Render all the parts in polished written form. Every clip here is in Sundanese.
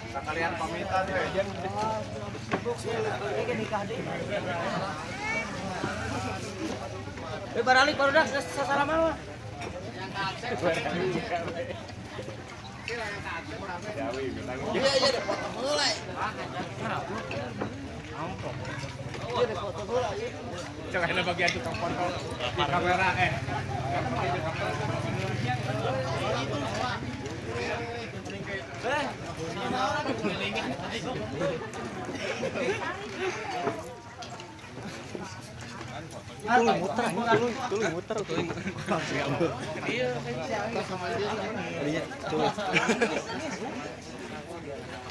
Sekalian pamitan we jeung. Eh baralik barudak sasalaman mah. Iya iya deh foto heula. Iya deh foto heula. Cek ada bagian tukang foto di kamera eh. Muter, muter, muter.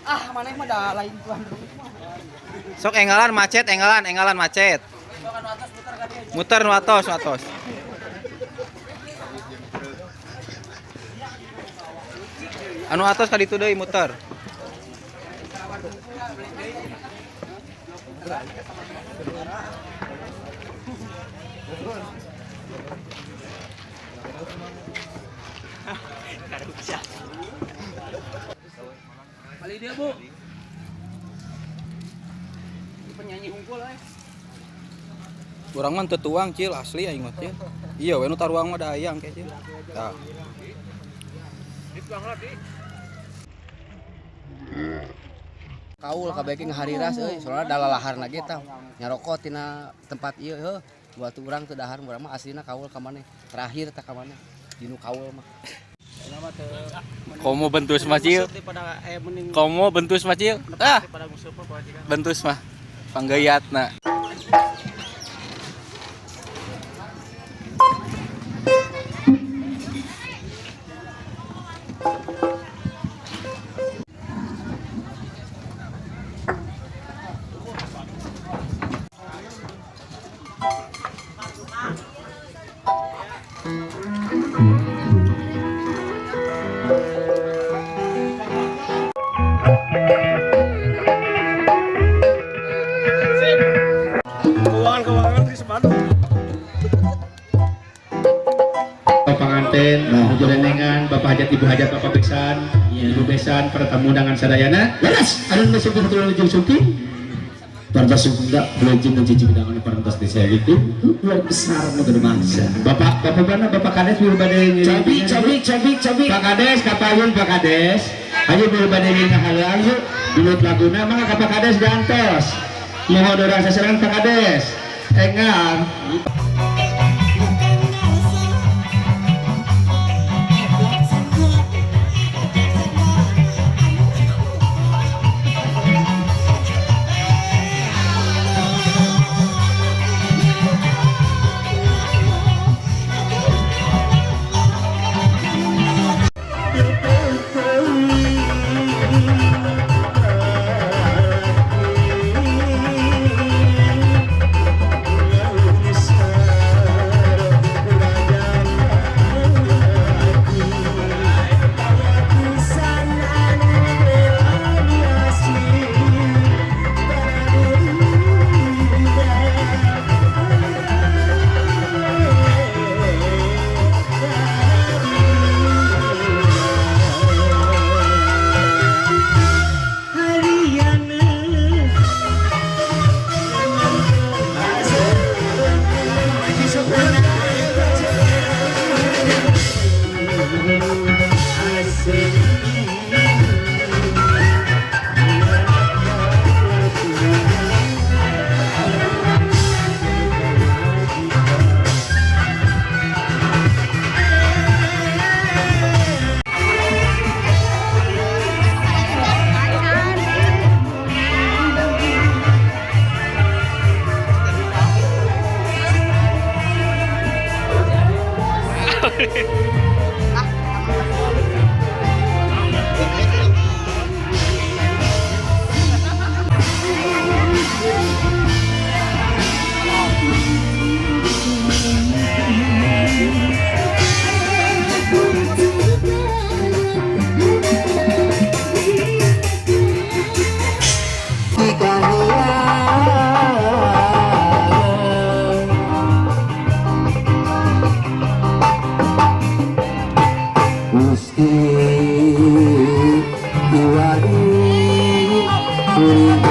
Ah, maneh mah da lain tuan rumah. Sok enggalan macet, enggalan, enggalan macet. Muter nu atos, nu atos. Anu atos ka ditu deui muter. Kali dia, Bu. Penyanyi unggul euy. Urang mah teu tuang cil asli aing mah cil. Iya we nu taruang mah da hayang ke cil. Tah. Kaul kabeh ge ngahariras euy, soalna dalalaharna ge tah nyarokot tina tempat ieu heuh. Buat urang teu dahar urang mah aslina kaul ka maneh. Terakhir tah ka maneh. Dinu kaul mah. Komo bentus mah cil. Komo bentus mah cil. Ah. Bentus mah. Panggayatna. Pengantin, nuju renengan, Bapak Hajat, Ibu Hajat, Bapak Besan, Ibu Besan, para tamu undangan sadayana. Leres, anu nu sumping satu lujung sumping. Parantos Sunda belajeng dan cici undangan parantos desa gitu luar besar nu gede mangsa. Bapak, Bapak mana? Bapak Kades bieu bade ngiring. Cabi cabi cabi cabi. Pak Kades, kapayun Pak Kades. Ayo bieu bade ngiring ngahalang yuk. Dilut laguna mangga ka Pak Kades gantos. Mohon dorang sasaran Pak Kades. Engal. Gusti Iwari kuring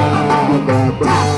bapak.